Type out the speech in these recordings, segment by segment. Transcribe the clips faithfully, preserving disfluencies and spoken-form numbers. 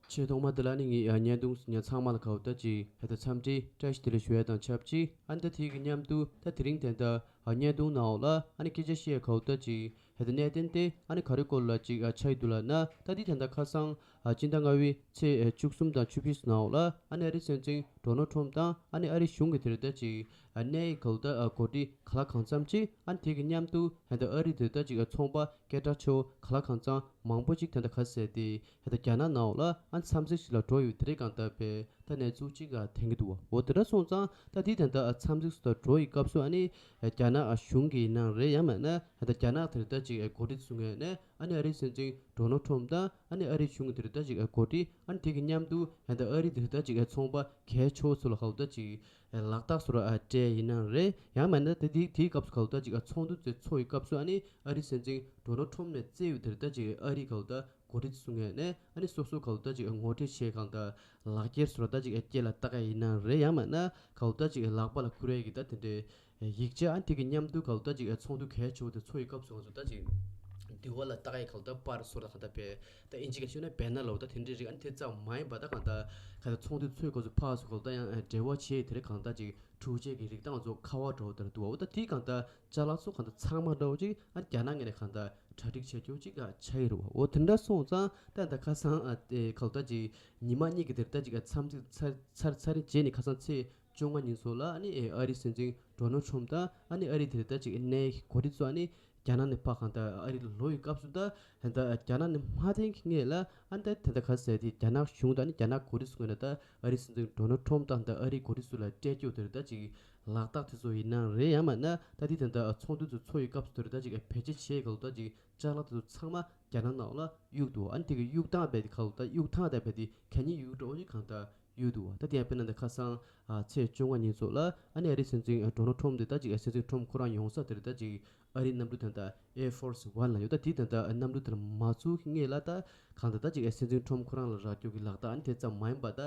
ཆེས་ཐོག་མ་དེ་ལ་ནི་ངས་ཨ་བརྙན་ཐུང་ཉན་ཚང་མ་ལ་གའུ་ད་ཅིག་ཧེ་ད་འཚམས་འདྲི་བཀྲ་ཤིས་བདེ་ལེགས་ཞུ་ཡ་དང་ཆབས་ཅིག་ཨ་ནི་ད་དེ་གི་མཉམ་དུ་ད་དེ་རིང་དེ་འདྲ་ཨ་བརྙན་ཐུང་ནང་འོག་ལ་ཨ་ནི་སྐད་ཆ་བཤད་གའུ་ད་ཅིག་ཧེ་ད་གནད་དོན་དེ་ཨ་ནི་ག་རེ་སྐོར་ལ་ཅིག་ཨ་ཆགས་ཡི་འདུག་ལབ་ན། ད་དེ་དེ་འདྲ་ཁ་སང་ཨ་སྤྱི་ཟླ་ལྔ་པའི་ཚེས་ཨ་བཅུ་གསུམ་དང་བཅུ་བཞི་ནང་འོག་ལ་ཨ་ནི་ཨ་རི་སྲིད་འཛིན་ཌོ་ནལ་ཊམ་དང་ཨ་ནི་ཨ་རི་གཞུང་གི་དེ་འདྲ་ཅིག་ཨ་གནས་ཡིག་གའུ་ད་ཨ་གོ་སྒྲིག་ག་ལ་གང་འཚམ་ཅིག་ཨ་ནི་དེ་གི་མཉམ་དུ་ཧེ་ད་ཨ་རི་དེ་འདྲ་ཅིག་ཨ་ཚོང་པ་སྐད་གྲགས་ཆེ་བོ་ག་ལ་གང་འཚམ་མང་པོ་ཅིག་དེ་འདྲ་ག་ཟེར་ཏེ། ཧེ་ད་རྒྱ་ནག་ནང་འོག་ལ་ཨ་འཚམས་གཟིགས་ཤིག་ལ་འགྲོ་ཡོད་དེ་རེད་གང་ལྟར་པས་ད་གནས་ཚུལ་ཅིག་ག་ཐོན་གྱི་འདུག་འོ་དེ་འདྲ་སོང་ཙང་ད་དེ་ད་ལྟ་འཚམས་གཟིགས་སུ་འགྲོ་ཡི་སྐབས་སུ་ཨ་ནི་རྒྱ་ནག་གཞུང་གི་ནང་རེད་ཡང་མིན་ན་ཧེ་ད་རྒྱ་ནག་དེ་ད་ཅིག་གོ་སྒྲིག་སུ་ངེས་ནས་ཨ་ནི་ཨ་རིའི་སྲིད་འཛིན་ཌོ་ནལ་ཊམ་དང་ཨ་ནི་ཨ་རིའི་གཞུང་གི་དེ་ད་ཅིག་གོ་སྒྲིག་ཨ་ནི་དེ་གི་མཉམ་དུ་ཧེ་ད་ཨ་རི་དེ་ད་ཅིག་ཚོང་པ་གལ་ཆེ་བོ་ཚོ་ལ་ཧ་ད་ཅིག་ལག་རྟགས་སུ་ར་སྤྲད་ཡིན་ནའང་རེད་ཡང་མིན་ན་ད་དེ་དེའི་སྐབས་སུ་ཧ་ད་ཅིག་ཚོགས་འདུ་དེ་ཚོགས་ཡི་སྐབས་སུ་ཨ་ནི་ཨ་རིའི་སྲིད་འཛིན་ཌོ་ནལ་ཊམ་ནས་བཙལ་ཡོད་དེ་ད་ཅིག་ཨ་རི་ཧ་ད། གོ་སྒྲིག་སུ་ངེས་ནས་ཨ་ནི་སོ་སོ་གའུ་ད་ཅིག་ངོ་སྤྲོད་བྱེད་གང་ད་ལག་འཁྱེར་སོ་ར་ད་ཅིག་སྐེ་ལ་བཏགས་ཡ་ཡིན་ན་རེད་ཡང་མིན་ན་གའུ་ད་ཅིག་ལག་པ་ལ་བསྐུར་ཡ་གི་ད་དེ་འདྲའི་ཡིག་ཆ་ཨ་ནི་དེ་གི་མཉམ་དུ་གའུ་ད་ཅིག་ཚོགས་འདུ་གལ་ཆེ་བོ་དེ་ཚོགས་ཡི་སྐབས་སུ་ང་ཚོ་ད་ཅིག་འདུལ་བ་ལ་བཏགས་ཡ་གའུ་ད་པར་སོ་ར་གང་ད་བས་ད་ཨིན་ཇི་ག་ཤོད་ན་བེ་ནར་ལ་འོ་ད་དེ་འདྲའི་རིགས་ཨ་ནི་དེ་ཙམ་མ་ཡིན་པ་ད་གང་ད་ག་ད་ཚོགས་འདུ་ཚོགས་སྐབས་སུ་ཕར་སུ་གའུ་ད་ཡང་འབྲེལ་བ་བྱེད་དེ་རེད་གང་ད་ཅིག་འཁྲུག་ཆས་ཀྱི་རིགས་དང་ཚོ་ཁ་བ་འགྲོ་དེར་འདུག་བ། འོ་ད་དེ་གང་ལྟར་ཅ་ལག་ཚོ་གང་ལྟར་ཚང་མ་འདྲ་བོ་ཅིག་ཨ་རྒྱ་ནག་ངོས་ནས་གང་ལྟར་གྲ་སྒྲིག་བྱས་ཀྱོག་ཅིག་ཆགས་ཡོད་རེད་བ། འོ་དེ་འདྲ་སོང་ཙང་ད་ད་ཁ་སང་ཨ་དེ་གང་ལྟར་ཅིག་ཉི་མ་གཉིས་ཀྱི་དེར་ད་ཅིག་ཨ་འཚམས་གཟིགས་ཚར་ཚར་ཚར་རྗེས་ནས་ཁ་སང་ཚེས་བཅོ་ལྔ་ཉིན་སོགས་ལ་ཨ་ནི་ཨ་རིའི་སྲིད་འཛིན་ཌོ་ནལ་ཊམ་དང་ཨ་ནི་ཨ་རིའི་དེར་ད་ཅིག་གནས་གོ་སྒྲིག་ཚོ་ཨ་ནི་རྒྱ་ནག་ནས་ཕར་གང་ལྟར་ཨ་རི་ལ་ལོག་ཡི་སྐབས་སུ་ད་ད་རྒྱ་ནག་ནས་མ་ཐོན་གྱི་སྔོན་ལ་ཨ་ནི་ད་ད་ད་ག་ཟེར་དེ་རྒྱ་ནག་གཞུང་དང་ཨ་ནི་རྒྱ་ནག་གོ་སྒྲིག་ཚོ་ངོས་ནས་ད། ཨ་རིའི་སྲིད་འཛིན་ཌོ་ནལ་ཊམ་དང་ད་ཨ་རིའི་འགོ་ཁྲིད་ཚོ་ལ་སྤྲད་རྒྱུ་དེར་ད་ཅིག་ལག་རྟགས་དེ་ཚོ་ཡིན་ནའང་རེད་ཡང་མིན་ན་ད་དེ་དེ་འདྲ་ཚོགས་འདུ་ཚོ་ཚོགས་ཡི་སྐབས་སུ་དེར་ད་ཅིག་བེད་སྤྱོད་བྱེད་ག་ལ་ད་ཅིག་ཅ་ལག་དེ་ཚོ་ཚང་མ་རྒྱ་ནག་ནང་ལ་གཡུགས་འདུག་ཨ་ནི་དེ་གི་གཡུགས་སྟངས་རྦད་དེ་ག་ལ་ད་གཡུགས་སྟངས་དེ་རྦད་དེ་གད་སྙིགས་གཡུགས་འགྲོ་ཅིག་གང་ལྟར་གཡུགས་འདུག་ད་དེ་ཡང་དཔེར་ན་ད་ཁ་སང་ཚེས་བཅོ་ལྔ་ཉིན་སོགས་ལ་ཨ་ནི་ཨ་རིའི་སྲིད་འཛིན་ཌོ་ནལ་ཊམ་དེ་ད་ཅིག་སྲིད་འཛིན་ཊམ་ཁོ་རང་ཡོང་ས་དེར་ད་ཅིག་ཨ་རིའི་གནམ་གྲུ་དེ་འདྲ་ཨེར་ཕོར་སི་ཝན་ལ་ཡོད། ད་དེ་ད་ལྟ་གནམ་གྲུ་དེར་མ་ཚུད་སྔོན་ལ་ད་གང་ལྟར་ད་ཅིག་སྲིད་འཛིན་ཊམ་ཁོ་རང་ལ་རག་རྒྱུ་གི་ལག་རྟགས་ཨ་ནི་དེ་ཙམ་མ་ཡིན་པ་ད་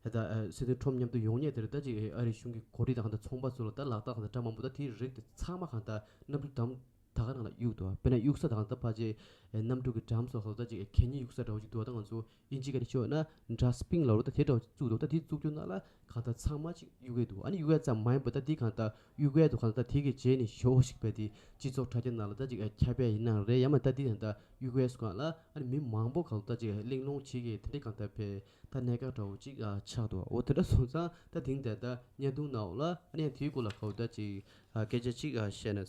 ད་སྲིད་འཛིན་ཊམ་མཉམ་དུ་ཡོང་མཁན་དེར་ད་ཅིག་ཨ་རི་གཞུང་གི་གོ་སྒྲིག་དང་གང་ལྟར་ཚོང་པ་ཚོ་ལ་ད་ལག་རྟགས་གང་ལྟར་འདྲ་མང་པོ་ད་དེའི་རིགས་དེ་ཚང་མ་གང་ལྟར་གནམ་གྲུ་འགྲམ་ད་ག་ནང་ལ་གཡུགས་འདུག་དཔེར་ན་གཡུག་ས་དང་ད་ཕལ་ཆེར་གནམ་གྲུ་གི་འགྲམ་སོགས་ལ་ད་ཅིག་གད་སྙིགས་གཡུག་ས་འདྲ་བོ་ཅིག་འདུག་ད་ང་ཚོ་ཨིན་ཇི་སྐད་ནས་ཤོད་ན་ཌ་སི་པིན་ལབ་རེད། ད་དེ་འདྲ་བོ་ཅིག་བཙུགས་འདུག་ད་དེ་བཙུགས་རྒྱུ་ནང་ལ། གང་ལྟར་ཚང་མ་ཅིག་གཡུག་གི་འདུག་ཨ་ནི་གཡུག་ཡ་ཙམ་མ་ཡིན་པ་ད་དེ་གང་ལྟར་གཡུག་ཡ་དུ་གང་ལྟར་དེ་གི་རྗེས་ནས་ཞེ་པོ་ཞིག་བས་དེ་སྤྱི་ཚོགས་དྲ་རྒྱ་ནང་ལ་ད་ཅིག་ཁྱབ་ཡ་ཡིན་ནའང་རེད། ཡང་མིན་ད་དེ་གང་ལྟར་གཡུག་ཡ་སུ་གང་ལ་ཨ་ནི་མི་མང་པོ་གང་ལྟར་ཅིག་གླེང་སློང་བྱེད་ཀྱི་དེ་འདྲའི་གང་ལྟར་བས་ད་གནད་འགག་འདྲ་བོ་ཅིག་ཆགས་འདུག་འོ་དེ་འདྲ་སོང་ཙང་ད་དེང་དེ་ལྟར་བརྙན་ཐུང་ནང་འོག་ལ་ཨ་ནི་དེའི་སྐོར་ལ་གང་ལྟར་ཅིག་སྐད་ཆ་ཅིག་བཤད་ན།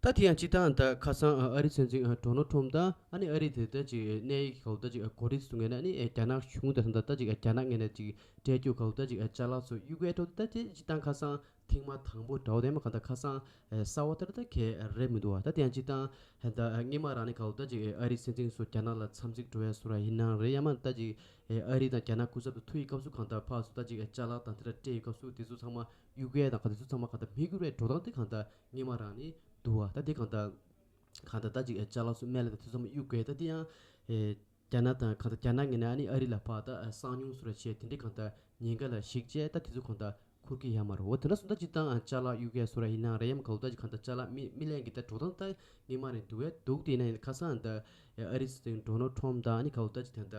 ད་དེ་ཡང་སྤྱིར་བཏང་ད་ཁ་སང་ཨ་རིའི་སྲིད་འཛིན་ཌོ་ནལ་ཊམ་དང་ཨ་ནི་ཨ་རི་དེ་ད་ཅིག་གནས་ཡིག་ག་ལ་ད་ཅིག་གོ་སྒྲིག་སུ་ངེས་ན་ཨ་ནི་རྒྱ་ནག་གཞུང་དང་ད་ད་ཅིག་རྒྱ་ནག་ངོས་ནས་ཅིག་སྤྲད་རྒྱུ་ག་ལ་ད་ཅིག་ཅ་ལག་ཚོ་གཡུག་ཡས་འགྲོ་ད་ཅིག་སྤྱིར་བཏང་ཁ་སང་ཐེངས་མ་དང་པོ་འདྲ་བོ་དེ་མ་གང་ལྟར་ཁ་སང་གསར་བ་ལྟར་ད་གས་རེད་མི་འདུག་བ། ད་དེ་ཡང་སྤྱིར་བཏང་ད་སྔོན་མ་རང་ནས་ག་ལ་ད་ཅིག་ཨ་རིའི་སྲིད་འཛིན་ཚོ་རྒྱ་ནག་ལ་འཚམས་གཟིགས་འགྲོ་ཡ་སུ་ར་ཡིན་ནའང་རེད། ཡང་མིན་ད་ཅིག་ཨ་རི་དང་རྒྱ་ནག་སྐུ་ཚབ་ཏུ་ཐུག་ཡི་སྐབས་སུ་གང་ལྟར་ཕར་ཚུར་ད་ཅིག་ཅ་ལག་དང་དེ་འདྲ་སྤྲད་ཡི་སྐབས་སུ་དེ་ཚོ་ཚང་མ་གཡུག་ཡས་དང་ག་དེ་ཚོ་ཚང་མ་གང་ལྟར་མི་འགྱུར་བའི་འགྲོ་སྟངས་དེ་གང་ལྟར་སྔོན་མ་རང་ནས་འདུག་བ། ད་དེ་གང་ལྟར་གང་ལྟར་ད་ཅིག་ཅ་ལག་ཚོ་སྨན་བླ་དང་དེ་ཚོ་ཚང་མ་གཡུག་དགོས། ད་དེ་ཡང་ཨེ་རྒྱ་ནག་དང་གང་ལྟར་རྒྱ་ནག་ངོས་ནས་ཨ་ནི་ཨ་རི་ལ་ཕར་ད་ཨ་གསང་མྱུལ་སུ་ར་བྱས་དེ་འདྲའི་གང་ལྟར་ཉེན་ཁ་ལ་གཞིགས་བྱས་ད་དེ་ཚོ་གང་ལྟར་འཁུར་གྱི་ཡོད་མ་རེད། འོ་དེ་འདྲ་སོང་ད་སྤྱིར་བཏང་ཨ་ཅ་ལག་གཡུག་ཡས་སུ་ར་ཡིན་ནའང་རེད། ཡང་ག་ལ་ད་ཅིག་གང་ལྟར་ཅ་ལག་མི་མི་ལེན་གྱི་ད་འགྲོ་སྟངས་ད་སྔོན་མ་ནས་འདུག་བས་འདུག་དེ་ཡིན་ན་ཡང་ཁ་སང་ད་ཨ་རིའི་སྲིད་འཛིན་ཌོ་ནལ་ཊམ་དང་ཨ་ནི་ག་ལ་ད་ཅིག་ད་ལྟ་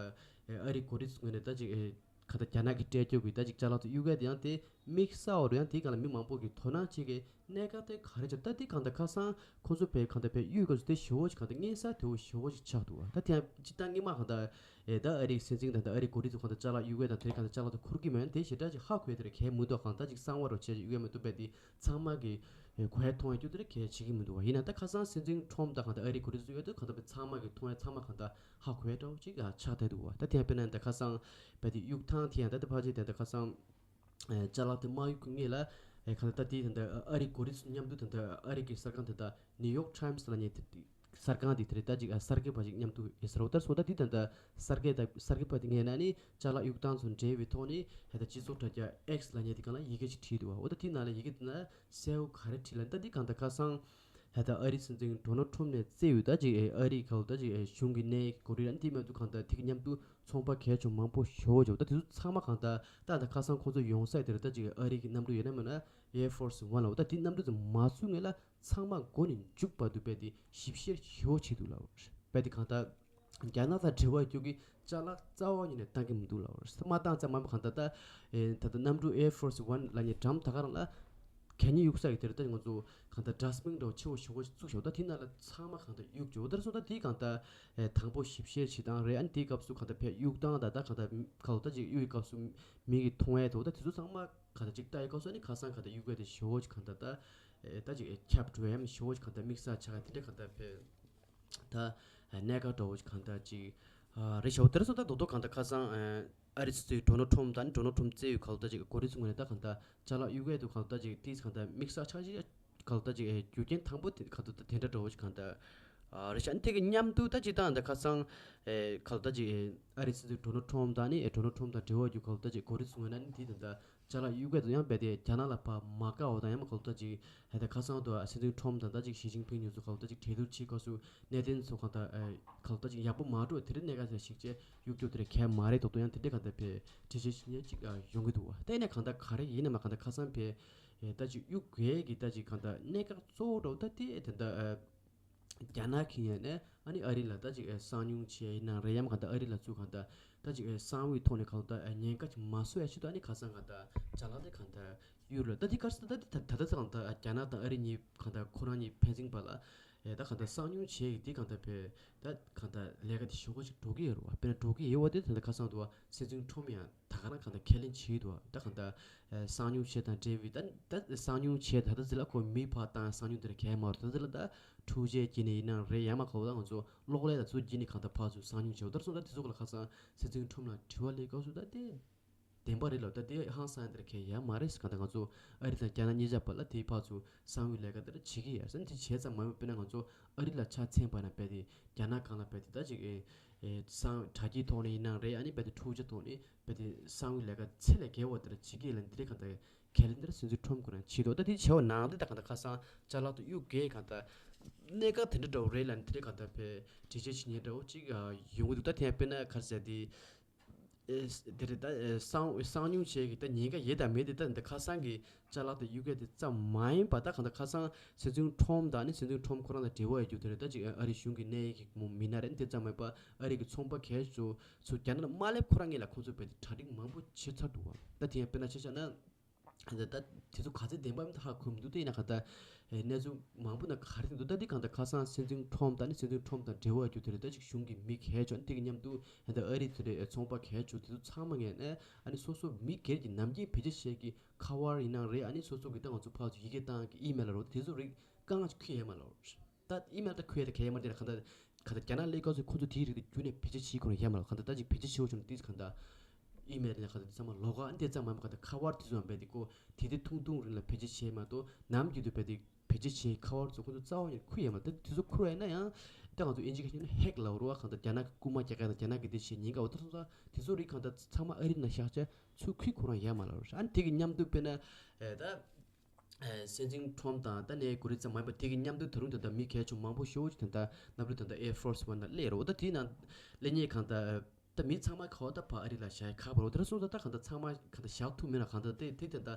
ཨ་རི་འགོ་ཁྲིད་ཚོ་ངོས་ནས་ད་ཅིག་ཨེ། གང་ལྟར་རྒྱ་ནག་གི་སྤྲད་རྒྱུ་གི་ད་ཅིག་ཅ་ལག་ཏུ་གཡུག་ཡ་དེ་ཡང་དེ་དམིགས་བསལ་བ་རུ་ཡང་དེའི་སྒང་ལ་མི་མང་པོ་གི་དོ་སྣང་བྱེད་ཀྱི་གནད་འགག་དེ་ག་རེ་བྱུང་། ད་དེ་གང་ལྟར་ཁ་སང་ཁོང་ཚོ་བས་གང་ལྟར་བས་གཡུག་དགོས་སུ་དེ་ཞེ་བོ་ཞིག་གང་ལྟར་མངོན་གསལ་དོད་པོ་ཞེ་བོ་ཞིག་ཆགས་འདུག་བ། ད་དེ་ཡང་སྤྱིར་བཏང་སྔོན་མ་གང་ལྟར་ཨེ་ད་ཨ་རིའི་སྲིད་འཛིན་དང་ད་ཨ་རིའི་འགོ་ཁྲིད་ཚོ་གང་ལྟར་ཅ་ལག་གཡུག་ཡ་དང་དེ་གང་ལྟར་ཅ་ལག་ཏུ་འཁུར་གྱི་མེད་དེ་ཞེ་དྲག་ཅིག་ཧ་གོ་ཡ་དེ་རེད། གལ་མི་འདུག་གང་ལྟར་ཅིག་གསང་བ་རུ་བྱས་ཅིག་གཡུག་ཡ་མི་འདུག་པས་དེ་ཚང་མ་གི་ཨེ་གོ་ཡ་མཐོང་ཡ་རྒྱུ་དེ་རེད། གལ་བྱེད་ཀྱི་མི་འདུག་བ། ཡིན་ན་ད་ཁ་སང་སྲིད་འཛིན་ཊམ་དང་གང་ལྟར་ཨ་རིའི་འགོ་ཁྲིད་ཚོ་ཡོད་དུས་གང་ལྟར་བས་ཚང་མ་གི་མཐོང་ཡ་ཚང་མ་གང་ལྟར་ཧ་གོ་ཡ་འདྲ་བོ་ཅིག་ཆགས་བསྡད་འདུག་བ། ད་དེ་ཡང་དཔེར་ན་ད་ཁ་སང་བས་དེ་གཡུག་ཐང་དེ་ཡང་ད་ལྟ་ཕལ་ཆེར་དེ་ད་ཁ་སང་ཅ་ལག་དེ་མ་གཡུག་གི་སྔོན་ལ་ཨེ་གང་ལྟར་ད་དེ་ད་ལྟ་ཨ་རི་འགོ་ཁྲིད་ཚོ་མཉམ་དུ་ད་ལྟ་ཨ་རི་གི་གསར་ཁང་དེ་ད་ནིའུ་ཡོག་ཊའིམ་སི་ལབ་མཁན་དེ་གསར་ཁང་དེ་དེ་རེད། ད་ཅིག་གསར་འགོད་པ་ཅིག་མཉམ་དུ་ཡོད་ས་རེད། འོ་ད་སོ་ད་དེ་ད་ལྟ་གསར་འགོད་ད་གསར་འགོད་པ་དེ་ངོས་ནས་ནི་ཅ་ལག་གཡུག་ཐང་ཚོ་འབྲེལ་བའི་ཐོག་ནས་ཧེ་ད་སྤྱི་ཚོགས་དྲ་རྒྱ་ཨེག་སི་ལབ་མཁན་དེ་གང་ལ་ཡི་གེ་ཅིག་བྲིས་འདུག་བ། འོ་ད་དེ་ནང་ལ་ཡི་གེ་དེ་ན་གསལ་བོ་ག་རེ་བྲིས་ལབ་ན་ད་དེ་གང་ལྟར་ཁ་སང་ཧེ་ད་ཨ་རིའི་སྲིད་འཛིན་ཌོ་ནལ་ཊམ་ནས་བཙལ་ཡོད་ད་ཅིག་ཨ་རིའི་ག་ལ་ད་ཅིག་གཞུང་གི་གནས་གོ་རི་ར་འདི་མ་གཏོགས་གང་ལྟར་དེ་གི་མཉམ་དུ་ཚོང་པ་གལ་ཆེ་མང་པོ་ཞེ་པོ་ཅིག་ད་དེ་ཚོ་ཚང་མ་གང་ལྟར་ད་ད་ཁ་སང་ཁོང་ཚོ་ཡོང་ས་དེ་ར་ད་ཅིག་ཨ་རི་གི་གནམ་གྲུ་ཡོད་ན་མེད་ན་ཨེར་ཕོར་སི་ཝན་ལ་འོ་ད་དེ་གནམ་གྲུ་ཚོ་མ་ཚུད་སྔོན་ལ་ཚང་མ་མགོ་ནས་མཇུག་བར་དུ་བས་དེ་ཞིབ་བཤེར་ཞེ་པོ་བྱེད་འདུག་ལབ། རྦད་དེ་གང་ལྟར་རྒྱ་ནག་དང་འབྲེལ་བ་ཡོད་རྒྱུ་གི་ཅ་ལག་རྩ་བ་ཉིད་ནས་བཏང་གི་མི་འདུག་ལབ་པ་རེད། མ་བཏང་ཙང་མ་གང་ལྟར་ད་ཨེ་ད་ལྟ་གནམ་གྲུ་Air Force One ལབ་མཁན་འགྲམ་ད་ག་རང་ལ་གད་སྙིགས་གཡུག་ས་ཡི་དེར་ད་ང་ཚོ་གང་ལྟར་dustbin འདྲ་བོ་ཆེ་བོ་ཞེ་པོ་ཅིག་བཙུགས་བཞག་ད་དེ་ནང་ལ་ཚང་མ་གང་ལྟར་གཡུག་བྱས། འོ་ད་སོང་ད་དེ་གང་ལྟར་ཨེ་དང་པོ་ཞིབ་བཤེར་བྱེད་སྟངས་རེད། ཨ་ནི་དེའི་སྐབས་སུ་གང་ལྟར་ཕར་གཡུག་སྟངས་དང་ད་གང་ལྟར་གང་ལྟར་ཅིག་གཡུག་གི་སྐབས་སུ་མི་གིས་མཐོང་ཡས་དང་ད་དེ་ཚོ་ཚང་མ་གང་ལྟར་ཅིག་ལྟ་ཡི་སྐབས་སུ་ཨ་ནི་ཁ་སང་གང་ལྟར་གཡུག་ཡས་དེ་ཞེ་པོ་ཅིག་གང་ལྟར་ད་ཨེ་ད་ཅིག་ཨེ་ཁྱབ་འགྲོ་ཡས་ཞེ་པོ་ཅིག་གང་ལྟར་དམིགས་བསལ་ཆགས་ཡས་དེ་འདྲ་གང་ལྟར་ཕར་ད་གནད་འགག་འདྲ་བོ་ཞིག་གང་ལྟར་ཅིག་ཨ་རེད་ཤག་དེར་སོང་ད་རྡོག་རྡོག་གང་ལྟར་ཁ་སང་ཨ་རི་སྲིད་འཛིན་ཌོ་ནལ་ཊམ་དང་ཌོ་ནལ་ཊམ་བཙལ་ཡུལ་གང་ལྟར་ཅིག་གོ་རིམ་ཚུགས་ནས་ད་གང་ལྟར་ཅ་ལག་གཡུག་ཡས་དུ་གང་ལྟར་ཅིག་ཏིས་གང་ལྟར་དམིགས་བསལ་ཆགས་ཤིག་གང་ལྟར་ཅིག་རྒྱུ་རྐྱེན་དང་པོ་དེ་གང་ལྟར་དེ་འདྲ་འདྲ་བོ་ཞིག་གང་ལྟར་ཨ་རེད་ཤག་དེ་གི་མཉམ་དུ་ད་ཅིག་ད་གང་ལྟར་ཁ་སང་ཨེ་གང་ལྟར་ཅིག་ཨ་རི་སྲིད་འཛིན་ཌོ་ནལ་ཊམ་དང་ནི་ཨེ་ཌོ་ནལ་ཊམ་དང་འབྲེལ་བ་རྒྱུ་གང་ལྟར་ཅིག་གོ་རིམ་ཚུགས་ནས་ནི་དེ་ད་ལྟ་ཅ་ལག་གཡུག་ཡས་དུ་ཡང་རྦད་དེ་རྒྱ་ནག་ལ་ཕར་མ་དགའ་བ་དང་ཡང་མ་གང་ལྟར་ཅིག་ཧེ་ད་ཁ་སང་དུ་སྲིད་འཛིན་ཊམ་དང་ད་ཅིག་ཞི་ཅིན་ཕིང་གཉིས་ཚོ་གང་ལྟར་ཅིག་གྲོས་བསྡུར་བྱེད་སྐབས་སུ་གནད་དོན་ཚོ་གང་ལྟར་ཨེ་གང་ལྟར་ཅིག་ཡག་པོ་མ་འགྲོ་དེ་རིང་གནད་འགག་ཅིག་ཅེས་གཡུག་རྒྱུ་དེ་རེད་གལ་མ་རེད་དོག་དོག་ཡང་དེ་འདྲ་གང་ལྟར་ཕར་འགྲེལ་བཤད་བྱེད་མཁན་ཅིག་ཡོང་གི་འདུག་བ། ད་ཡིན་ན་གང་ལྟར་ག་རེ་ཡིན་ན་མ་གང་ལྟར་ཁ་སང་ཕར་ཨེ་ད་ཅིག་གཡུག་ཡས་ཀྱི་ད་ཅིག་གང་ལྟར་གནད་འགག་གཙོ་བོ་འདྲ་བོ་ད་དེ་ཨེ་ད་ལྟ་ཨེ་རྒྱ་ནག་གིས་ཡང་ནས་ཨ་ནི་ཨ་རི་ལ་ད་ཅིག་ཨེ་གསང་མྱུལ་བྱས་ཡིན་ན་རེད་ཡང་གང་ལྟར་ཨ་རི་ལ་ཚུར་གང་ལྟར་ད་ཅིག་ཨེ་གསང་བའི་ཐོག་ནས་གང་ལྟར་ཨེ་ཉེན་ཁ་ཅིག་མ་བཟོ་ཡ་ཆེད་དུ་ཨ་ནི་ཁ་སང་གང་ལྟར་ཅ་ལག་དེ་གང་ལྟར་གཡུགས་རེད། ད་དེ་ག་རེ་ཟེར་ན་ད་དེ་ད་ད་ལྟ་གང་ལྟར་རྒྱ་ནག་དང་ཨ་རི་གཉིས་གང་ལྟར་ཁོ་རང་གཉིས་ཕན་ཚུན་བར་ལ་ཨེ་ད་གང་ལྟར་གསང་མྱུལ་བྱས་ཡིན་དེ་གང་ལྟར་ཕར་ད་གང་ལྟར་ལས་ཀ་དེ་ཞེ་པོ་ཅིག་འགྲོ་གི་ཡོད་རེད་བ། དཔེར་ན་འགྲོ་གི་ཡོད་བ་དེ་ད་ལྟ་ཁ་སང་དུ་བ་སྲིད་འཛིན་ཊམ་ཡང་ད་ག་རང་གང་ལྟར་ཁས་ལེན་བྱེད་ཀྱི་འདུག་བ། ད་གང་ལྟར་ཨེ་གསང་མྱུལ་བྱས་དང་འབྲེལ་བའི་ད་ད་གསང་མྱུལ་བྱས་ད་ད་ཟི་ལ་ཁོ་མི་ཕར་བཏང་གསང་མྱུལ་དེ་ར་གས་མ་རེད། ད་ཟི་ལ་ད་འཕྲུལ་ཆས་ཀྱི་ནས་ཡིན་ན་རེད་ཡང་མ་གོ་བ་ད་ང་ཚོ་གློག་ཀླད་ད་ཚོ་ཀྱི་ནས་གང་ལྟར་ཕར་ཚུར་གསང་མྱུལ་བྱས་བ། ད་སོང་ད་དེ་ཚོ་ག་ལ་ཁ་སང་སྲིད་འཛིན་ཊམ་ལ་དྲི་བ་སླེབས་སྐབས་སུ་ད་དེ་བདེན་པ་རེད་ལབ། ད་དེ་ཧང་སང་དེར་གས་ཡ་མ་རེད། གང་ལྟར་ང་ཚོ་ཨ་རི་དང་རྒྱ་ནག་གཉིས་ཆ་བར་ལ་དེའི་ཕར་ཚུར་གསང་བའི་ལས་ཀ་དེ་ར་བྱེད་ཀྱི་ཡ་ཟེར་ན་དེ་བྱས་ཙང་མ་ཡིན་པ། དཔེར་ན་ང་ཚོ་ཨ་རི་ལ་ཆ་མཚོན་པ་ན་རྦད་དེ་རྒྱ་ནག་སྒང་ལ་རྦད་དེ་ད་ཅིག་ཨེ་ཨེ་གསང་དྲ་རྒྱའི་ཐོག་ནས་ཡིན་ན་རེད། ཨ་ནི་རྦད་དེ་འཕྲུལ་ཆས་ཐོག་ནས་རྦད་དེ་གསང་བའི་ལས་ཀ་ཚད་ལས་བརྒལ་བ་དེ་ར་བྱེད་ཀྱི་ཡ་ལ་འདི་རེད། གང་ལྟར་ཁས་ལེན་དེ་ར་སྲིད་འཛིན་ཊམ་ཁོ་རང་བྱེད་འདུག་ད་དེ་བྱས་པ་ནང་དེ་ད་གང་ལྟར་ཁ་སང་ཅ་ལག་ཏུ་གཡུག་གས་གང་ལྟར་གནད་འགག་དེ་འདྲ་འདྲ་བོ་རེད་ལབ་ནས་དེ་རེད། གང་ལྟར་ཕར་འགྲེལ་བཤད་བྱེད་མཁན་འདྲ་བོ་ཅིག་ཡོང་གི་འདུག་ད་དེ་ཡང་དཔེར་ན་ག་རེ་ཟེར་དེ། ཨེ་དེ་རེད། ད་ཨེ་གསང་གསང་མྱུལ་བྱས་ཀྱི་ད་ཉེན་ཁ་ཡོད་དང་མེད་དེ་ད་འདི་ཁ་སང་གི་ཅ་ལག་དེ་གཡུག་ཡས་དེ་ཙམ་མ་ཡིན་པ། ད་གང་ལྟར་ཁ་སང་སྲིད་འཛིན་ཊམ་དང་ནི་སྲིད་འཛིན་ཊམ་ཁོ་རང་དང་འབྲེལ་བ་ཡོད་རྒྱུ་དེ་རེད། ད་ཅིག་ཨ་རི་གཞུང་གི་གནད་ཡོད་ཀྱི་མི་སྣ་རེད། དེ་ཙམ་མ་ཡིན་པ་ཨ་རི་གི་ཚོང་པ་གལ་ཆེ་ཚོ་རྒྱ་ནག་ལ་མ་སླེབས་ཁོ་རང་གཉིས་ལ་ཁོང་ཚོ་རྦད་དེ་གྲ་སྒྲིག་མང་པོ་བྱས་ཚར་འདུག་བ། ད་དེ་ཡང་དཔེར་ན་ཆ་བཞག་ན། ད་ད་དེ་ཚོ་ག་ཚོད་བདེན་པ་མིན་ད་ཧ་གོ་མི་འདུག་ད་ཡིན་ན་གང་ལྟར་ཨེ་གནས་ཚུལ་མང་པོ་ན་ག་རེ་འདུག་ད་འདི་གང་ལྟར་ཁ་སང་སྲིད་འཛིན་ཊམ་དང་ནི་སྲིད་འཛིན་ཊམ་དང་འབྲེལ་བ་རྒྱུ་དེ་རེད། ད་ཅིག་གཞུང་གི་མི་གལ་ཆེ་འདི་གི་མཉམ་དུ་ད་ཨ་རི་དེ་རེད། ཚོང་པ་གལ་ཆེ་དེ་ཚོ་ཚང་མ་ངས་ནས་ཨ་ནི་སོ་སོ་མི་སྒེར་གྱི་ནམ་རྒྱུན་བེད་སྤྱོད་བྱེད་ཀྱི་ཁ་པར་ཡིན་ན་རེད། ཨ་ནི་སོ་སོ་གི་ད་ང་ཚོ་ཕར་ཚུར་ཡི་གེ་བཏང་གི་ཨི་མེལ་ལ་རོ་དེ་ཚོ་རིགས་གང་ཅིག་ཁུར་ཡས་མ་ལོ། ད་ཨི་མེལ་ད་ཁུར་ཡས་ད་གས་མ་དེ་ལ་གང་ལྟར་གང་ལྟར་རྒྱ་ནག་སླེབས་སྐབས་སུ་ཁོ་ཚོ་དེའི་རིགས་དེ་རྒྱུན་ནས་བེད་སྤྱོད་བྱེད་ཁོ་རང་ཡས་མ་ལོ། གང་ལྟར་ད་ཅིག་བེད་སྤྱོད་བྱེད་འོ་བྱུང་ན་དེ་གང་ལྟར་ཨི་མེལ་ནས་གང་ལྟར་ཚང་མ་ལོག་ག་ཨ་དེ་ཙམ་མ་གང་ལྟར་ཁ་པར་དེ་ཚོ་ཡང་རྦད་དེ་ཁོ་དེ་དེ་ཐུང་ཐུང་རིང་ལ་བེད་སྤྱོད་བྱས་མ་གཏོགས་ནམ་རྒྱུན་དུ་རྦད་དེ་བེད་སྤྱོད་བྱེད་ཁ་པར་ཚོ་ཁོ་ཚོ་རྩ་བ་ཉིད་ཁུར་ཡས་མ་ད་དེ་ཚོ་ཁུར་ཡས་ན་ཡང་ད་ང་ཚོ་ཨིན་ཇི་སྐད་ནས་ཧེག་ལབ་རོ་བ། གང་ལྟར་རྒྱ་ནག་གི་རྐུ་མ་རྒྱག་ག་དང་རྒྱ་ནག་གི་དེ་བྱེད་ཉེན་ཁ་འོ་ད་སོང་ཙང་དེ་ཚོ་རིགས་གང་ལྟར་ཚང་མ་ཨ་རི་ནང་བཞག་བྱས་ཚུར་ཁུར་ཁོ་རང་ཡས་མ་ལབ་རོ། ཨ་ནི་དེ་གི་མཉམ་དུ་དཔེར་ན་ཨེ་ད། ཨེ་སྲིད་འཛིན་ཊམ་དང་ད་ནས་གོ་རིམ་ཙམ་མ་ཡིན་པ་དེ་གི་མཉམ་དུ་ད་རུང་ད་ལྟ་མི་གལ་ཆུང་མང་པོ་ཞེ་པོ་ཅིག་ད་ལྟ་གནམ་གྲུ་ད་ལྟ་Air Force One ལ་སླེབས་རོ། ད་དེའི་ནང་སླེབས་མཁན་གང་ལྟར་ད་མི་ཚང་མ་ག་བ་ད་ཕར་ཨ་རི་ལ་བཞག་ཁག་པོ་རོ། དེ་ར་སོང་ད་ད་གང་ལྟར་ཚང་མ་གང་ལྟར་བཞག་ཐུབ་མེད་ན་གང་ལྟར་དེ་དེ་ད་ལྟ་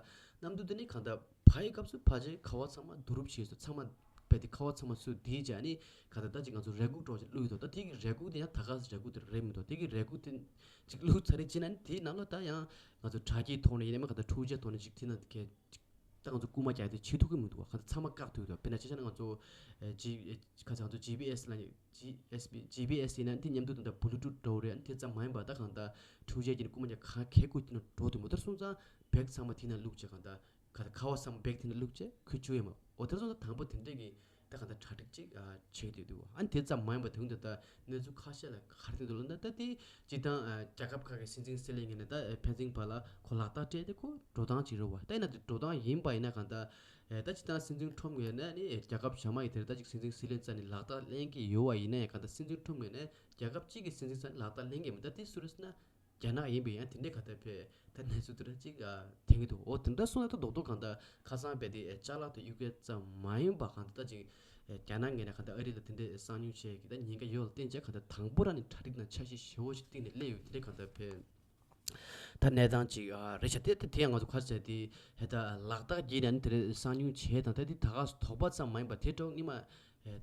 གནམ་གྲུ་དེ་ནི་གང་ལྟར་བར་བའི་སྐབས་སུ་ཕར་ཆེར་ཁ་པར་ཚང་མ་བསྡུ་རུབ་བྱས་སོ། ཚང་མ་རྦད་དེ་ཁ་པར་ཚང་མ་ཚུར་བསྡུས་བྱས་ནི་གང་ལྟར་ད་ཅིག་ང་ཚོ་རས་ཁུག་འདྲ་བོ་ཅིག་བླུགས་ཡོད་དོ། ད་དེ་གི་རས་ཁུག་དེ་ཡང་ད་ག་སེ་རས་ཁུག་དེ་རེད་མི་འདུག་དེ་གི་རས་ཁུག་དེ་ཅིག་བླུགས་ཚར་རེ་བྱས་ན་ནི་དེའི་ནང་ལོགས་ད་ཡང་ང་ཚོ་དྲ་རྒྱའི་ཐོག་ནས་ཡིན་ནའི་མིན་གང་ལྟར་འཕྲུལ་ཆས་ཐོག་ནས་ཅིག་དེ་ན་གལ་ཅིག་ད་ང་ཚོ་རྐུ་མ་རྒྱག་དེ་བྱེད་ཐུབ་ཀྱི་མི་འདུག་བ། གང་ལྟར་ཚང་མ་བཀག་ཐུབ་ཡོད་དོ། དཔེར་ན་ཆ་བཞག་ན་ང་ཚོ་ཇི་ཁ་ཚང་ཚོ་ཇི་པི་ཨེས་ལ་ཇི་ཨེས་པི་ཇི་པི་ཨེས་ཡིན་ན་དེ་མཉམ་དུ་ད་ལྟ་Bluetooth འདྲ་བོ་རེད། དེ་ཙམ་མ་ཡིན་པ་ད་གང་ལྟར་འཕྲུལ་ཆས་ཀྱི་རྐུ་མ་རྒྱག་གང་གལ་དགོས་དེ་ན་འགྲོ་ཐུབ་མོ། ད་སོང་ཙང་བེག་ཚང་མ་དེ་ན་བླུགས་བྱས་གང་ལྟར་ག་ཁ་པར་ཚང་མ་བེག་དེ་ན་བླུགས་བྱས་ཁུར་བཅུག་ཡོད་མ། འོ་དེར་སོང་ཙང་དང་པོ་དེ་འདྲས་ཀྱི་ད་གང་ལྟར་གྲ་སྒྲིག་ཅིག་ཨ་བྱེད་དུས་འདུག་ཨ་ནི་དེ་ཙམ་མ་ཡིན་པ་དེ་འདྲ་ད་གནས་ཚུལ་ཁ་ཤས་ལ་ག་རེ་འདུག་ལབ་ན་ད་དེ་སྤྱིར་བཏང་ཨ་རྒྱལ་ཁབ་ཁག་གི་སྲིད་འཛིན་སྲིད་བློན་ངོས་ནས་ད་ཨ་ཕན་ཚུན་བར་ལ་ཁོ་ལག་རྟགས་སྤྲད་དེ་ཁོ་འགྲོ་སྟངས་ཅིག་རེད་བ། ད་ཡིན་ན་དེ་འགྲོ་སྟངས་ཡིན་པ་ཡིན་ན་གང་ལྟར་ཨ་ད་སྤྱིར་བཏང་སྲིད་འཛིན་ཁྲོམ་ངོས་ནས་ནི་རྒྱལ་ཁབ་གཞན་མ་ཡི་དེར་ད་ཅིག་སྲིད་འཛིན་སྲིད་བློན་རྩ་ནས་ལག་རྟགས་ལེན་གྱི་ཡོད་བ་ཡིན་ན་ཡང་གང་ལྟར་སྲིད་འཛིན་ཁྲོམ་ངོས་ནས་རྒྱལ་ཁབ་གཅིག་གི་སྲིད་འཛིན་རྩ་ནས་ལག་རྟགས་ལེན་གྱི་མི་ད་དེ་སུ་རེད་ཟེར་ན། རྒྱ་ནག་ཡིན་པས་ཡང་དེ་འདྲའི་ག་ད་ཕེ་ད་གནས་ཚུལ་དེ་འདྲ་ཅིག་ཨ་ཐོན་གྱི་འདུག་འོ་དེ་འདྲ་སོང་ན་ད་རྡོག་རྡོག་གང་ལྟར་ཁ་སང་རྦད་དེ་ཅ་ལག་དེ་གཡུག་ཡས་ཙམ་མ་ཡིན་པ་གང་ལྟར་ད་ཅིག་རྒྱ་ནག་ངོས་ནས་གང་ལྟར་ཨ་རི་ལ་དེ་འདྲའི་གསང་མྱུལ་བྱེད་ཀྱི་ད་ཉེན་ཁ་ཡོད་ལ་བརྟེན་བྱས་གང་ལྟར་དང་པོ་རང་ནས་གྲ་སྒྲིག་དང་འཆར་གཞི་ཞེ་པོ་ཞིག་བཏིང་ནས་སླེབས་ཡོད། དེ་འདྲའི་གང་ལྟར་ཕེ་ད་གནས་སྟངས་ཅིག་ཨ་རེད་ཤག་དེ་དེ་ཡང་ང་ཚོ་ཁ་ཤས་དེ་ཧེ་ད་ལག་རྟགས་བརྒྱུད་ནས་ནི་དེ་འདྲའི་གསང་མྱུལ་བྱས་དང་ད་དེ་ད་ག་དོགས་པ་ཙམ་མ་ཡིན་པ་དེ་འདྲ་སྔོན་མ་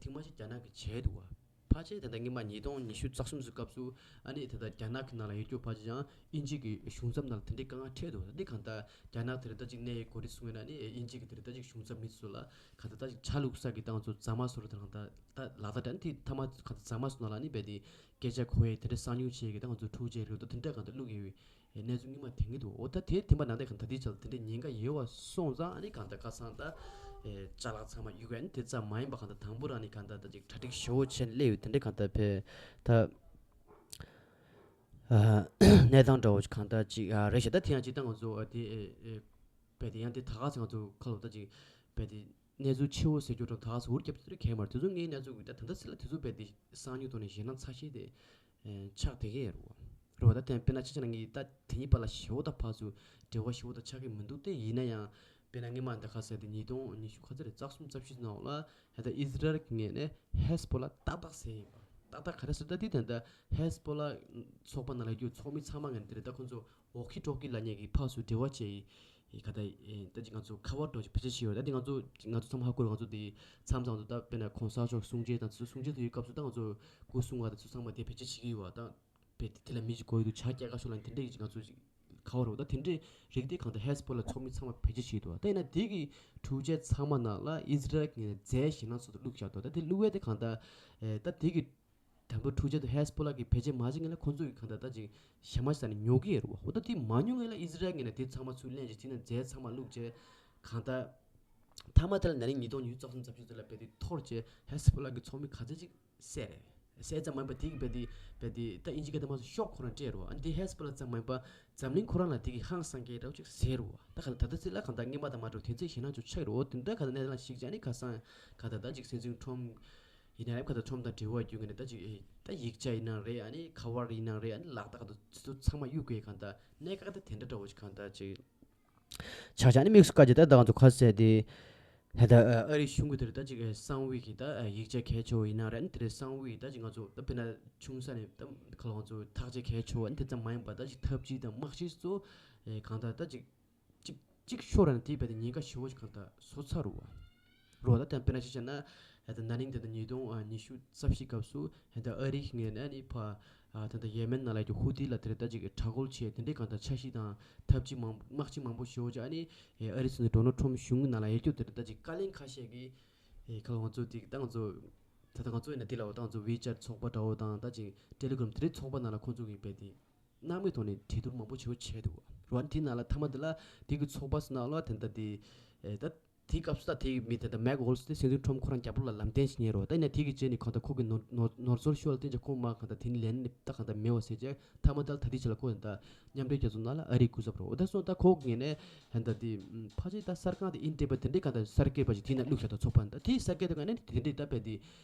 ཐེངས་མ་ཞིག་རྒྱ་ནག་གིས་བྱས་འདུག་བ། ཕལ་ཆེར་ད་ལྟ་སྔོན་མ་ཉིས་སྟོང་ཉི་ཤུ་རྩ་གསུམ་ཙམ་སྐབས་སུ་ཨ་ནི་ད་ལྟ་རྒྱ་ནག་གི་ནང་ལ་ཡོད་རྒྱུ་ཕལ་ཆེར་ཡང་དབྱིན་ཇི་གི་གཞུང་ཚབ་ནང་ལ་དེ་འདྲའི་དཀའ་ངལ་འཕྲད་འདུག་ད་འདི་གང་ལྟར་རྒྱ་ནག་དེ་རེད་ད་ཅིག་གནས་ཡོད་གོ་རིམ་སོང་ཡོད་ན་ནི་དབྱིན་ཇི་གི་དེ་རེད་ད་ཅིག་གཞུང་ཚབ་མི་ཚོ་ལ་གང་ལྟར་ད་ཅིག་ཆ་ལུགས་ས་གི་ད་ང་ཚོ་རྫ་མ་བཟོ་ར་དེ་གང་ལྟར་ད་ལག་བསྟར་དྲན་དེ་མཐའ་མ་གང་ལྟར་རྫ་མ་བཟོ་ན་ལ་ནི་རྦད་དེ་སྐད་ཆ་གོ་ཡས་དེ་འདྲ་གསང་མྱུལ་བྱེད་ཀྱི་ད་ང་ཚོ་འཕྲུལ་ཆས་རེད་ད་དེ་འདྲ་གང་ལྟར་བླུག་ཡོད་པའི་གནས་ཚུལ་སྔོན་མ་དེ་འདྲ་འདུག་འོ་ད་དེ་དེ་མ་ནང་དེ་གང་ལྟར་དེ་ཆ་ལ་དེ་འདྲའི་ཉེན་ཁ་ཡོད་པ་སོང་ཙང་ཨ་ནི་གང་ལྟར་ཁ་སང་ད་ཅ་ལག་ཚང་མ་གཡུག་ཡས་ནི་དེ་ཙམ་མ་ཡིན་པ་གང་ལྟར་དང་པོ་རང་ནི་གང་ལྟར་ད་ཅིག་གྲ་སྒྲིག་ཞེ་པོ་བྱས་ནས་སླེབས་ཡོད་དེ་འདྲ་གང་ལྟར་ཕེ་ད། ཨ། གནས་སྟངས་འདྲ་བོ་ཞིག་གང་ལྟར་ཅིག་ཨ་རེད་ཤག་ད་དེ་ཡང་ཅིག་ད་ང་ཚོ་ཨ་དེ་ཨེ་ཨེ་རྦད་དེ་ཡང་དེ་ད་ག་ཚོད་ང་ཚོ་ཁ་ལོ་ད་ཅིག་རྦད་དེ་གནས་ཚུལ་ཆེ་བོ་ཟེར་རྒྱུ་འདྲ་ད་ག་ཚོད་འུར་རྒྱབ་ཚུལ་གལ་མ་རེད། དེ་ཚོ་ངའི་གནས་ཚུལ་གི་ད་ད་ལྟ་ཚེ་ལ་དེ་ཚོ་རྦད་དེ་གསང་མྱུལ་ཐོག་ནས་ཞེད་སྣང་ཚ་ཤས་དེ་ཨེ་ཆགས་བསྡད་ཀྱི་ཡོད་རེད་བ། རེད་བ། ད་དེ་དཔེར་ན་ཆ་བཞག་ན་ངས་ད་དེ་གཉིས་བར་ལ་ཞེ་པོ་ད་ཕར་ཚུར་འབྲེལ་བ་ཞེ་པོ་ད་ཆགས་ཀྱི་མི་འདུག་སྟེ་ཡིན་ན་ཡང་དཔེར་ན་སྔོན་མ་ད་ག་ཟེར་དེ་ཉིས་སྟོང་ཉི་ཤུ་ག་ཚོད་རེད་རྩ་གསུམ་རྩ་བཞི་ནང་ལ་ད་ལྟ་ཨི་ཟི་རལ་གྱི་ངོས་ནས་ཧེ་སི་བྷོ་ལ་ཏག་ཏག་ཟེར་ཡིན་པ། ཏག་ཏག་ག་རེ་ཟེར་ད་དེ་ད་ལྟ་ཧེ་སི་བྷོ་ལ་ཚོགས་པ་ནང་ལ་ཡོད་རྒྱུ་ཚོགས་མི་ཚང་མ་ངན་དེ་རེད། ད་ཁོང་ཚོ་ཝོག་ཀི་ཊོག་ཀི་ལབ་མཁན་གྱི་ཕར་ཚུར་འབྲེལ་བ་བྱས་ཡི་ག་ད་ད་ཅིག་ང་ཚོ་ཁ་པར་འདྲ་ཅིག་བེད་སྤྱོད་བྱས་ཡོད། ད་དེ་ང་ཚོ་ང་ཚོ་ཚང་མ་ཧ་གོ་རེད། ང་ཚོ་དེ་མཚམས་མཚམས་དུ་ད་དཔེར་ན་གོང་ས་མཆོག་གསུང་ཆོས་དང་དེ་ཚོ་གསུང་ཆོས་དེ་ཡོད་སྐབས་སུ་ད་ང་ཚོ་སྐུ་གསུང་བ་དང་དེ་ཚོ་ཚང་མ་དེ་བེད་སྤྱོད་བྱེད་ཀྱི་ཡོད་བ། ད་དཔེ་དེ་ལ་མི་གཅིག་གོ་ཡི་འདུག་ཇ་རྒྱག་ག་ཤོག་ལབ་དེ་འདྲས་ཀྱི་ང་ཚོ་ཅིག་ཁ་བ་རོ་ད་དེ་འདྲས་རིགས་དེ་གང་ལྟར་ཧེ་སི་བྷོ་ལ་ཚོགས་མི་ཚང་མ་བེད་སྤྱོད་བྱེད་འདུག་ད་ཡིན་ན་དེ་གི་འཕྲུལ་ཆས་ཚང་མ་ནང་ལ་ཨི་ཟི་རལ་གྱི་རྫས་ཞེད་སྣང་ཚོ་དུ་བླུགས་བཞག་འདུག་ད་དེ་བླུགས་ཡས་དེ་གང་ལྟར་ད་དེ་གི་དམ་པོ་འཕྲུལ་ཆས་དུ་ཧེ་སི་བྷོ་ལ་གི་བེད་སྤྱོད་མ་བྱེད་ངེས་ལ་ཁོང་ཚོ་གི་གང་ལྟར་ད་ཅིག་ཞེ་མ་ཞེ་ནས་ཉོ་གི་ཡོད་རེད་བ། འོ་ད་དེ་མ་ཉོ་ངེས་ལ་ཨི་ཟི་རལ་ངེས་ནས་དེ་ཚང་མ་ཚུར་ལེན་བྱས་དེ་ནས་རྫས་ཚང་མ་བླུགས་བྱས་གང་ལྟར་མཐའ་མ་དེ་ལ་ན་ནིང་ཉིས་སྟོང་ཉི་ཤུ་རྩ་གསུམ་རྩ་བཞི་ཚོ་ལ་རྦད་དེ་འཐོར་བྱས་ཧེ་སི་བྷོ་ལ་གི་ཚོགས་མི་ག་ཚད་ཅིག་བསད་རེད། བསད་ཙམ་མ་ཡིན་པ་དེ་གི་རྦད་དེ་རྦད་དེ་ད་ཨིན་ཇི་སྐད་དུ་མ་སོང་ཤོག་ཁོ་རང་སྤྲད་རོ། ཨ་ནི་དེ་ཧེ་སི་བྷོ་ལ་ཙམ་མ་ཡིན་པ་འཛམ་གླིང་ཁོ་རང་ལ་དེ་གི་ཧང་སང་སྐད་འདྲ་བོ་ཅིག་ཟེར་རོ། ད་ག་ད་ད་ཚེ་ལ་གང་ལྟར་སྔོན་མ་དང་མ་འདྲ་བ་དེ་ཚེ་ཞེད་སྣང་ཅིག་ཆགས་རོ། དེ་འདྲ་ག་ད་གནས་ལ་ཞིག་ཅིག་ཨ་ནི་ཁ་སང་ག་ད་ད་ཅིག་སྲིད་འཛིན་ཁྲོམ་ཡིན་ན་ཡང་ག་ད་ཁྲོམ་དང་འབྲེལ་བ་རྒྱུ་གི་ནས་ད་ཅིག་ད་ཡིག་ཆ་ཡིན་ན་རེད། ཨ་ནི་ཁ་པར་ཡིན་ན་རེད། ཨ་ནི་ལག་རྟགས་ག་ད་ཚོ་ཚང་མ་གཡུག་དགོས་གང་ལྟར་གནད་འགག་ད་དེ་འདྲ་འདྲ་བོ་ཅིག་གང་ལྟར་ཅིག་ཆ་ཆ་ནི་དམིགས་སུ་བཀར་གྱི་ད་ད་ང་ཚོ་ཁ་གསལ་དེ་ད་ད་ཨ་རིའི་གཞུང་གི་དེར་ད་ཅིག་གསང་བའི་གི་ད་ཡིག་ཆ་གལ་ཆེ་བོ་ཡིན་ན་རེད། ཨ་ནི་དེ་རེད་གསང་བའི་ད་ཅིག་ང་ཚོ་ད་དཔེར་ན་ཆུང་ས་ནས་ད་ཁ་ལོ་ང་ཚོ་ཐག་གཅོད་གལ་ཆེ་བོ་ཨ་ནི་དེ་ཙམ་མ་ཡིན་པ་ད་ཅིག་ཐབས་ཇུས་དང་དམག་ཇུས་གཙོ་གང་ལྟར་ད་ཅིག་གཅིག་གཅིག་ཤོར་ར་ནས་དེའི་བར་དུ་ཉེན་ཁ་ཞེ་པོ་ཞིག་གང་ལྟར་བཟོ་ཚར་རུ་བ། རུ་བ་ད་དེ་དཔེར་ན་ཅིག་བྱས་ན་ད་ན་ནིང་དེ་ད་ཉིས་སྟོང་ཉི་ཤུ་རྩ་བཞི་སྐབས་སུ་ད་ཨ་རི་ངོས་ནས་ནི་ཕ་ད་ད་ཡེ་མེན་ནང་ལ་ཡོད་ཧུ་ཏི་ལ་དེར་ད་ཅིག་དྲག་རྒོལ་བྱས་དེ་འདྲའི་གང་ལྟར་འཆར་གཞི་དང་ཐབས་ཇུས་མང་དམག་ཇུས་མང་པོ་ཞེ་པོ་ཅིག་ཨ་ནི་ཨ་རི་སྲིད་འཛིན་ཌོ་ནལ་ཁྲོམ་གཞུང་ནང་ལ་ཡོད་རྒྱུ་དེར་ད་ཅིག་བཀའ་བློན་ཁ་ཤས་ཀྱིས་ཁ་ལོ་ང་ཚོ་དེ་ད་ང་ཚོ་ད་ད་ང་ཚོ་ཡིན་ན་དེ་ལ་འོ་ད་ང་ཚོ་ཝི་ཅེཊ་ཚོགས་པ་འདྲ་བོ་དང་ད་ཅིག་ཊེ་ལི་གྷ་རམ་དེ་འདྲའི་ཚོགས་པ་ནང་ལ་ཁོང་ཚོ་གིས་རྦད་དེ། སྣང་མེད་ཐོག་ནས་གྲོས་བསྡུར་མང་པོ་བྱས་འདུག་རོ། ཨ་ནི་དེའི་ནང་ལ་མཐའ་མ་དེ་ལ་དེ་གི་ཚོགས་པ་ཟེར་ནང་ལ་དེ་འདྲ་དེ་ཨེ་ད་དེའི་སྐབས་སུ་ད་དེ་གི་མི་དེ་འདྲ་མེག་ཝོལ་སི་དེ་སྲིད་འཛིན་ཁྲོམ་ཁོ་རང་རྒྱབ་ལོགས་ལ་ལམ་སྟོན་ཞིག་ཉན་རོ། ད་ཡིན་ན་དེ་གི་རྗེས་ནས་གང་ལྟར་ཁོ་གི་ནོར་ནོར་ནོར་འཛོལ་ཤོར་ལ་བརྟེན་ཅིག་ཁོ་མ་གང་ལྟར་དེ་ནི་ལན་ནི་ད་གང་ལྟར་མེད་བ་ཟེར་ཅིག་མཐའ་མ་དེ་ལ་ད་དེ་ཆ་ལ་ཁོ་ད་མཉམ་འབྲེལ་རྒྱལ་ཚོགས་ནང་ལ་ཨ་རིའི་སྐུ་ཚབ་རོ། འོ་ད་སོང་ད་ཁོ་གི་ངོས་ནས་ད་དེ་ཕལ་ཆེར་ད་གསར་ཁང་དེ་ཨིན་ཏེ་པ་དེ་འདྲའི་གང་ལྟར་གསར་འགོད་པ་ཞིག་དེའི་ནང་བླུགས་བཞག་ད་ཚོགས་པ་འདི་ད་དེའི་གསར་འགོད་དེ་ག་ནས་དེ་འདྲའི་ད་དཔེ་དེ་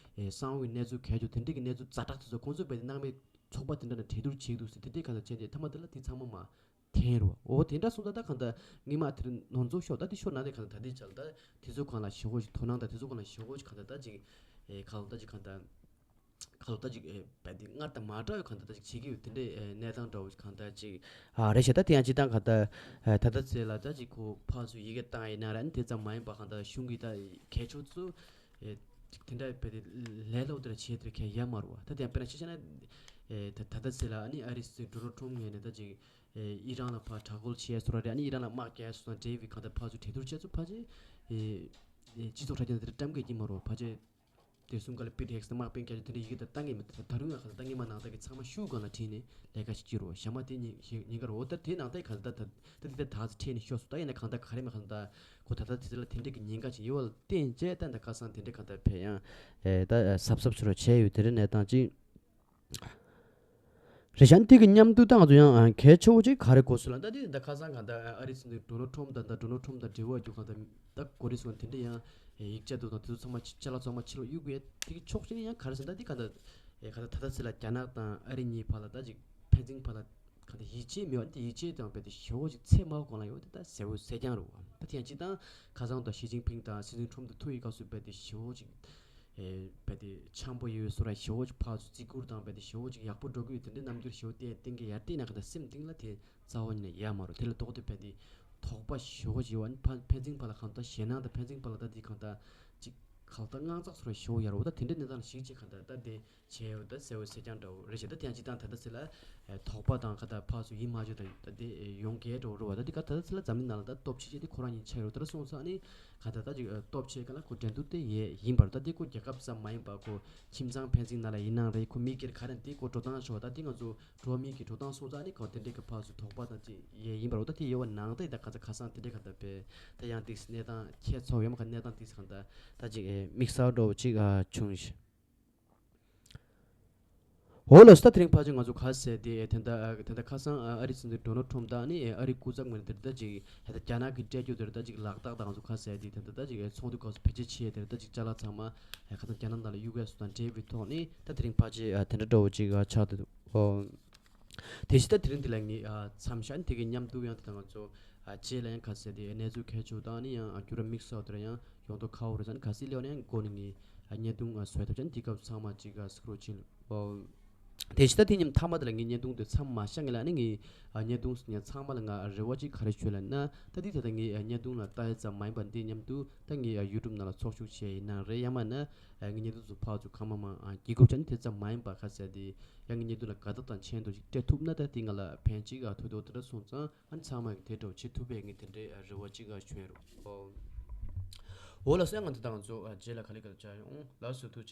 གསང་བའི་གནས་ཚུལ་གལ་ཆེ་དེ་འདྲའི་གི་གནས་ཚུལ་ཛ་དྲག་དེ་ཚོ་ཁོང་ཚོ་དཔེ་དེ་སྣང་མེད། ཚོགས་པ་དེ་འདྲ་ནས་གྲོས་བསྡུར་བྱེད་འདུག་ཟེར་དེ་འདྲའི་གང་ལྟར་བྱས་རྗེས་མཐའ་མ་དེ་ལ་དེ་ཚང་མ་མ་འཐེན་རོ། འོ་དེ་འདྲ་སོང་ད་ད་གང་ལྟར་ངེས་མ་དེར་ནོར་འཛོལ་ཤོར་ད་དེ་ཤོར་ན་དེ་གང་ལྟར་ད་དེ་བྱ་ལ་ད་དེ་ཚོ་གང་ལ་ཞེ་པོ་ཞིག་དོ་སྣང་ད་དེ་ཚོ་གང་ལ་ཞེ་པོ་ཞིག་གང་ལྟར་ད་ཅིག་ཨེ་གང་ལ་ད་ཅིག་གང་ལྟར་གང་ལ་ད་ཅིག་ཨེ་བས་དེ་སྔར་དང་མ་འདྲ་བའི་གང་ལྟར་ད་ཅིག་བྱེད་ཀྱི་ཡོད་དེ་འདྲའི་ཨེ་གནས་སྟངས་འདྲ་བོ་ཞིག་གང་ལྟར་ཅིག་ཨ་རེད་ཤག་ད་དེ་ཡང་སྤྱིར་བཏང་གང་ལྟར་ཨེ་ད་ལྟ་ཚེ་ལ་ད་ཅིག་ཁོ་ཕར་ཚུར་ཡི་གེ་བཏང་ཡིན་ན་ར་ཨ་ནི་དེ་ཙམ་མ་ཡིན་པ་གང་ལྟར་གཞུང་གི་ད་གལ་ཆེ་ཚོ་ཨེ་ཅིག་དེ་འདྲ་བས་དེ་ལས་སླ་པོ་དེ་འདྲ་བྱེད་དེ་གལ་ཡ་མ་རུ་བ། ད་དེ་ཡང་དཔེར་ན་ཅིག་བྱས་ན། ཨེ་ད་ད་ལྟ་ཚེ་ལ་ཨ་ནི་ཨ་རིའི་སྲིད་འཛིན་ཌོ་ནལ་ཁྲོམ་ངོས་ནས་ད་ཅིག་ཨེ་ཨི་རན་ལ་ཕར་དྲག་རྒོལ་བྱས་སོ་ར་རེད། ཨ་ནི་ཨི་རན་ལ་དམག་རྒྱག་སོ་དང་འབྲེལ་བའི་གང་ལྟར་ཕར་ཚུར་གྲོས་བསྡུར་བྱས་ཚུལ་ཕལ་ཆེར་ཨེ་ཨེ་སྤྱི་ཚོགས་དྲ་རྒྱ་དེ་འདྲ་བཀྲམ་གི་ཡིན་མ་རུ་བ། ཕལ་ཆེར་དེ་གསུམ་ཀ་ལ་པིཊ་ཧེག་སི་དང་དམག་དཔོན་རྒྱག་རྒྱུ་དེ་འདྲ་ཡི་གེ་ད་བཏང་གི་མེད། ད་ད་རུང་ཡང་གང་ལྟར་ད་སྔོན་མ་ནང་ལྟར་གི་ཚང་མ་ཤུགས་སྒང་ལ་ཁྲིད་ནས་ལས་ཀ་ཞིག་བྱེད་རོ། ཞྭ་དམར་དེ་ཉིན་ཉིན་དཀར་འོ་ད་དེ་ནང་ལྟར་གང་ལྟར་ད་ད་དེ་ད་ད་ཚོ་ཁྲིད་ནས་ཤོར་སོང་། ད་ཡིན་ན་གང་ལྟར་ག་རེ་མེད་གང་ལྟར་ཁོ་ད་ལྟ་དེ་ཚོ་ལ་དེ་འདྲ་གི་ཉེན་ཁ་ཞིག་ཡོད་པ་ལ་བརྟེན་བྱས་ད་ད་ཁ་སང་དེ་འདྲ་གང་ལྟར་ཕེ་ཡང་ཨེ་ད་གཟབ་གཟབ་བྱེད་རོགས་བྱས་ཡོད། དེ་རིང་གནས་སྟངས་ཅིག་རེད་ཤག་དེ་གི་མཉམ་དུ་ད་ང་ཚོ་ཡང་གལ་ཆེ་བོ་ཅིག་ག་རེ་གོ་སོང་ལབ་ན་ད་དེ་ད་ཁ་སང་གང་ལྟར་ཨ་རི་སྲིད་འཛིན་ཌོ་ནལ་ཁྲོམ་དང་ད་ཌོ་ནལ་ཁྲོམ་དང་འབྲེལ་བ་རྒྱུ་གང་ལྟར་ད་གོ་རེ་སོང་དེ་འདྲ་ཡང་ཡིག་ཆ་འདུག་དང་དེ་ཚོ་ཚང་མ་ཕྱི་ལ་ཚང་མ་ཕྱི་ལོགས་གཡུག་གི་དེ་གི་ཕྱོགས་གཅིག་ནས་ཡང་ག་རེ་ཟེར་ན་ད་དེ་གང་ལྟར་ཨེ་གང་ལྟར་ད་ལྟ་ཚེ་ལ་རྒྱ་ནག་དང་ཨ་རི་གཉིས་བར་ལ་ད་ཅིག་ཕན་ཚུན་བར་ལ་གང་ལྟར་ཡིད་ཆེས་མེད་པ་དེ་ཡིད་ཆེས་དང་རྦད་དེ་ཞེ་པོ་ཅིག་ཚད་དམའ་བོ་སྒང་ལ་ཡོད་པ་དེ་ད་གསལ་པོ་གསལ་རྐྱང་རེད་བ། ད་དེ་ཡང་སྤྱིར་བཏང་ཁ་སང་དང་ཞི་ཅིན་ཕིང་དང་སྲིད་འཛིན་ཁྲོམ་དུ་ཐུག་ཡི་སྐབས་སུ་རྦད་དེ་ཞེ་པོ་ཅིག་ཨེ་རྦད་དེ་འཆམ་པོ་ཡོད་བཟོ་འདྲ་ཞེ་པོ་ཅིག་ཕར་ཚུར་བརྩི་བཀུར་དང་རྦད་དེ་ཞེ་པོ་ཅིག་ཡག་པོ་འགྲོ་གི་ཡོད་དེ་འདྲའི་རྣམ་འགྱུར་ཞེ་པོ་བསྟན་བསྟན་གྱི་ཡར་བལྟས་ན་གང་ལྟར་སེམས་གཏིང་ལ་དེ་རྩ་བ་ཉིད་ནས་ཡལ་མ་རུང་། དེ་ལ་ལྡོག་སྟེ་རྦད་དེ་དོགས་པ་ཞེ་པོ་ཅིག་ཡོད་པ་ནི་ཕ་ཕན་ཚུན་བར་ལ་གང་ལྟར་ཞེད་སྣང་དང་ཕན་ཚུན་བར་ལ་ད་དེ་གང་ལྟར་ཅིག་ ག་ལ་ད་དངངས་སྐྲག་སོགས་ཞེ་པོ་ཡོད་རེད་བ། ད་དེ་འདྲའི་གནས་སྟངས་ལ་གཞིགས་བྱས་ག་ད་ད་དེ་བྱས་ཡོད་ད་ཟེར་བའི་ཟེར་རྐྱང་འདྲ་བོ་རེད་ཤག་ད་དེ་ཡང་སྤྱིར་བཏང་ད་ལྟ་ཚེ་ལ་ཨེ་དོགས་པ་དང་ག་ད་ཕར་ཚུར་ཡིད་མ་ཆེས་ད་ད་དེ་ཡོང་གི་འགྲོ་རེད་བ། ད་དེ་ག་ད་ད་ཚེ་ལ་འཛམ་གླིང་ནང་ལ་ད་སྟོབས་ཆེ་ཆེ་དེ་ཁོ་རང་ཉིད་ཆགས་ཡོད་རེད། ད་སོང་ཙང་ཨ་ནི་ག་ད་ད་ཅིག་ཨ་སྟོབས་ཆེ་ག་ལ་ཁོ་འགྲན་བསྡུར་དེ་ཡས་ཡིན་པ་རེད། ད་དེ་ཁོ་རྒྱལ་ཁབ་ཙམ་མ་ཡིན་པ་ཁོ་ཁྱིམ་ཚང་ཕན་ཚུན་ནང་ལ་ཡིན་ནའང་རེད། ཁོ་མི་སྒེར་ག་རེ་དེ་ཁོ་འགྲོ་སྟངས་ཤོར་བ། ད་དེ་ང་ཚོ་འགྲོ་བ་མིའི་གི་འགྲོ་སྟངས་སོང་ཙང་ནི་གང་དེ་འདྲའི་གི་ཕར་ཚུར་དོགས་པ་དང་ཅིག་ཡས་ཡིན་པ་རེད། ད་དེ་ཡོད་པ་ནང་ད་ད་ག་ཚ་ཁ་སང་དེ་འདྲའི་ག་ད་པས་ད་ཡང་ཏིག་གནས་སྟངས་ཁྱད་ཚོགས་ཡོད་མ་ག་གནས་སྟངས་ཏིག་ག་ད་ད་ཅིག་ཨེ་དམིགས་བསལ་འདྲ་བོ་ཅིག་ཨ་བྱུང་ཞིང་། འོ་ལགས་སོ། ད་དེ་རིང་ཕལ་ཆེར་ང་ཚོ་ག་ཟེར་དེ་ཨེ་དེ་འདྲ་ཨ་དེ་འདྲ་ཁ་སང་ཨ་ཨ་རི་སྲིད་འཛིན་ཌོ་ནལ་ཊམ་དང་ནི་ཨེ་ཨ་རི་སྐུ་ཚབ་ངོས་ནས་དེ་འདྲ་ཅིག་ཧེ་ད་རྒྱ་ནག་གི་སྤྲད་རྒྱུ་དེར་ད་ཅིག་ལག་རྟགས་དང་ང་ཚོ་ག་ཟེར་དེ་དེ་འདྲ་ད་ཅིག་ཨེ་ཚོགས་འདུ་སྐབས་སུ་ཕལ་ཆེར་ཆེ་དེར་ད་ཅིག་ཅ་ལག་ཚང་མ་ཨེ་ཁ་སང་རྒྱ་ནག་ནང་ལ་གཡུག་ཡས་སུ་དང་འབྲེལ་བའི་ཐོག་ནས་ད་དེ་རིང་ཕལ་ཆེར་ཨ་དེ་འདྲ་འདྲ་བོ་ཅིག་ཨ་ཆགས་འདུག་ཨོ། དེ་བཞིན་ད་དེ་རིང་འདི་ལ་ངས་ཨ་མཚམས་བཞག་ནས་དེ་གའི་མཉམ་དུ་ཡང་དེ་དང་ང་ཚོ་ཨ་རྗེས་ལ་ཡང་ག་ཟེར་དེ་གནས་ཚུལ་གལ་ཆེ་བ་དང་ནི་ཡང་ཨ་འགྱུར་བ་དམིགས་བསལ་དེར་ཡང་ཡོང་མདོག་ཁ་པོ་རེད་ཟེར་ནས་ག་ཟེར་སླེབས་ནས་ཡང་འགོ་ནས་ངས་ཨ་བརྙན་ཐུང་ཨ་བཟོས་ཐབས་བྱས་ནས་དེ་སྐབས་ཚང་མ་ཅིག་ཨ་གཟིགས་རོགས་བྱེད། ཨོ། དེ་བཞིན་ད་དེ་མཉམ་མཐའ་མ་དེ་ལ་ངས་བརྙན་ཐུང་དེ་མཚམས་མ་བཞག་ངེས་ལ་ནི་ངས་ཨ་བརྙན་ཐུང་ངས་ཚང་མ་ལ་ང་རེ་བ་ཅིག་ག་རེ་ཞུ་ལབ་ན་ད་དེ་ད་ལྟ་ངས་ཨ་བརྙན་ཐུང་ལ་ལྟ་ཡ་ཙམ་མ་ཡིན་པ་འདི་མཉམ་དུ་ད་ངས་ཨ་ཡུ་ཊུབ་ནང་ལ་ཚོགས་ཞུགས་བྱས་ཡིན་ན་རེད། ཡང་མིན་ན་ཨ་ངའི་བརྙན་ཐུང་ཚོ་ཕར་ཚུར་གང་མང་མང་ཨ་སྐྱེལ་དགོས་བྱས་ནས་དེ་ཙམ་མ་ཡིན་པ་ག་ཟེར་དེ་ཡང་ངའི་བརྙན་ཐུང་ལ་དགའ་རྟགས་དང་མཆན་དུ་ཞིག་སྤྲད་ཐུབ་ན་ད་དེ་ང་ལ་ཕན་ཅིག་ཨ་ཐོགས་འདུག་དེ་འདྲ་སོང་ཙང་ཨ་ནི་ཚང་མ་གིས་དེ་འདྲ་བྱེད་ཐུབ་པའི་ངས་དེ་འདྲའི་རེ་བ་ཅིག་ཨ་བྱུང་ཡོད་རེད། ཨོ། འོ་ལགས་སོ། ཡང་ང་ཚོ་ད་ང་ཚོ་རྗེས་ལ་ག་ལེ་ག་ལེ་བཅར་ཡོང་། ལགས་སོ། ཐུགས་རྗེ་ཆེ།